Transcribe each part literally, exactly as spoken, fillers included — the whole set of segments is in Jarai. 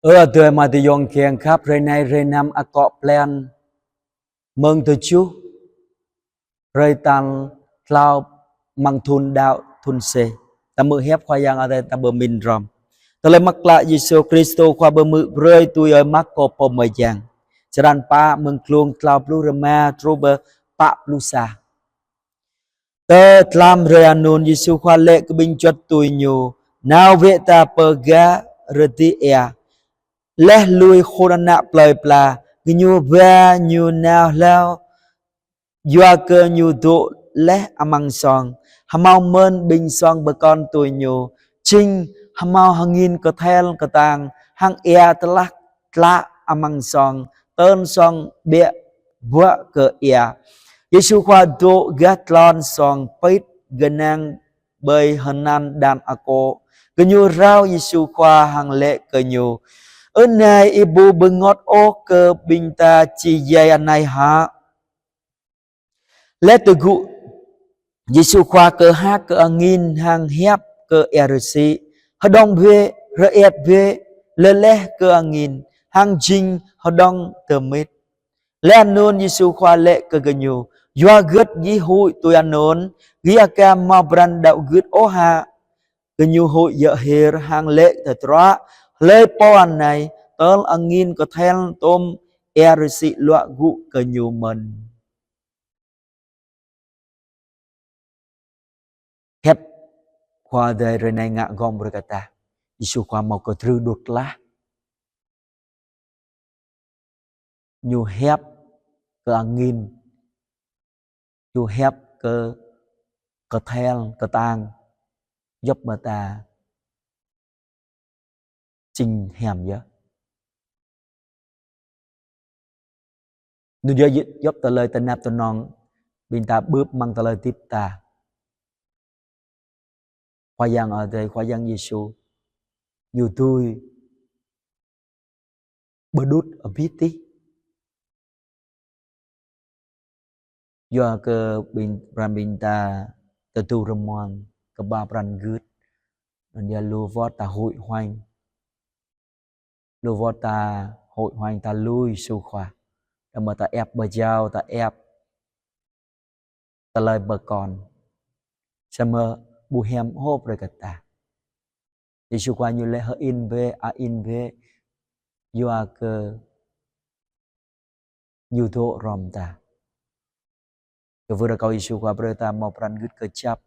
Ơ adơi amai ayŏng kiăng khăp, hrơi anai hrơi năm akŏ blan mơ̆ng tơjuh, hrơi tal klâo amăng thun đăo thun C. Ta hmư̆ hiăp Khua Yang Adai ta pơmĭn hrŏm. Tơlơi mơak klă Yêsu Krist Khua pơhmư̆ brơi tui ơi Markô pô mơyang. Črăn pă mơ̆ng klung klâo pluh rơma truh pơ pă pluh sa. Tơ tlam hrơi anŭn Yêsu Khua laĭ kơ ƀing juăt tui Ñu: Nao bĕ ta pơ gah rơdih ia. Laih lui khul ană plơi pla, gơñu ba Ñu nao hlâo, yua kơ Ñu dŏ laih amăng song. Hơmâo mơ̆n ƀing song pơkŏn tui Ñu, jing hơmâo angin kơthel kơtang, hăng ia tơlah tlă amăng song, tơl song ƀiă ƀuă kơ ia. Yêsu Khua dŏ gah tlôn song pĭt gơnang ƀơi hơnăn đan akŏ. Gơñu rao Yêsu Khua hăng laĭ kơ Ñu: Ơ Nai, Ih ƀu bơngot ôh kơ ƀing ta či djai anai hă? Laih tơgŭ Yêsu Khua kơhak kơ angin hăng hiăp kơ ia rơsĭ: Hơđong bĕ, rơiăt bĕ. Lơleh kơ angin, hăng jing hơđong tơmĭt. Laih anŭn Yêsu Khua laĭ kơ gơñu: Yua hơget gih huĭ tui anŭn? Gih aka hơmâo pran đăo gưt ôh hă? Gơñu huĭ djơ̆ hĭr hăng laĭ tơdruă: Hlơi pô anai, tơl angin kơthel tôm ia rơsĭ luă gŭ kơ Ñu mơ̆n. Hiăp Khua Adai hrơi anai ngă gơ̆ng brơi kơ ta. Yêsu Khua hơmâo kơtrư đut klah. Ñu hiăp kơ angin, Ñu hiăp kơ kơthel kơtang, djŏp mơta jing hiam yơh. Ñu djŏp, djŏp tơlơi tơnap tơnong ƀing ta bưp amăng tơlơi hơdip ta. Khua Yang Adai, Khua Yang Yêsu, Ñu dưi pơđut abih tih. Yua kơ ƀing, pran ƀing ta tơdu rơmon kơ ba pran gưt. Anŭn yơh lu wơ̆t ta huĭ hoang. Lu wơ̆t ta huĭ hoang, ta lui Yêsu Khua. Đah mơ̆ ta ĕp bơjao, ta ĕp tơlơi pơkŏn. Samơ̆ ƀu hiam ôh brơi kơ ta. Yêsu Khua Ñu laĭ: Hơ-in bĕ, a-in bĕ, yua kơ Ñu dŏ hrŏm ta. Kơwưh rơkâo Yêsu Khua brơi ta hơmâo pran gưt kơjăp.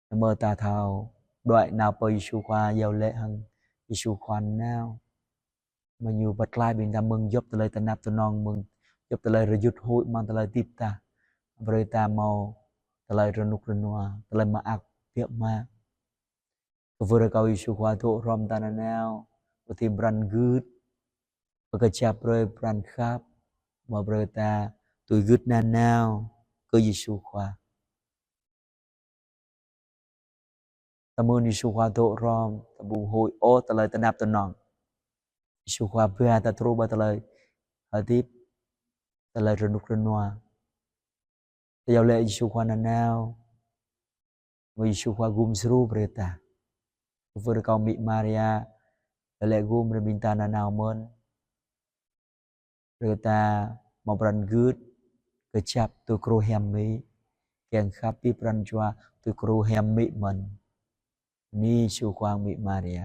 Đah mơ̆ ta thâo đuaĭ nao pơ Yêsu Khua, iâu laĭ hăng Yêsu Khua nao. Mơ̆ Ñu pơklaih ƀing ta mơ̆ng djŏp tơlơi tơnap tơnong, mơ̆ng djŏp tơlơi rơyut huĭ amăng tơlơi hơdip ta. Brơi ta hơmâo tơlơi rơnŭk rơnua, tơlơi mơak biă mă. Kơwưh rơkâo Yêsu Khua dŏ hrŏm ta nanao, pơthim pran gưt, pơkơjăp brơi pran khăp, mơ̆ brơi ta tui gưt nanao kơ Yêsu Khua. Ta mơ̆n Yêsu Khua dŏ hrŏm, ta ƀu huĭ ôh tơlơi tơnap tơnong. Yêsu Khua ba ta truh pơ tơlơi hơdip, tơlơi rơnŭk rơnua. Ta iâu laĭ Yêsu Khua nanao, mơ̆ Yêsu Khua gum djru brơi ta. Kơwưh rơkâo Mĭ Maria, iâu laĭ gum brơi ƀing ta nanao mơ̆n. Brơi ta hơmâo pran gưt kơjăp tui gru hiam mĭ, kiăng khăp abih pran jua tui gru hiam mĭ mơ̆n. Bơni Yêsu Khua hăng Mĭ Maria.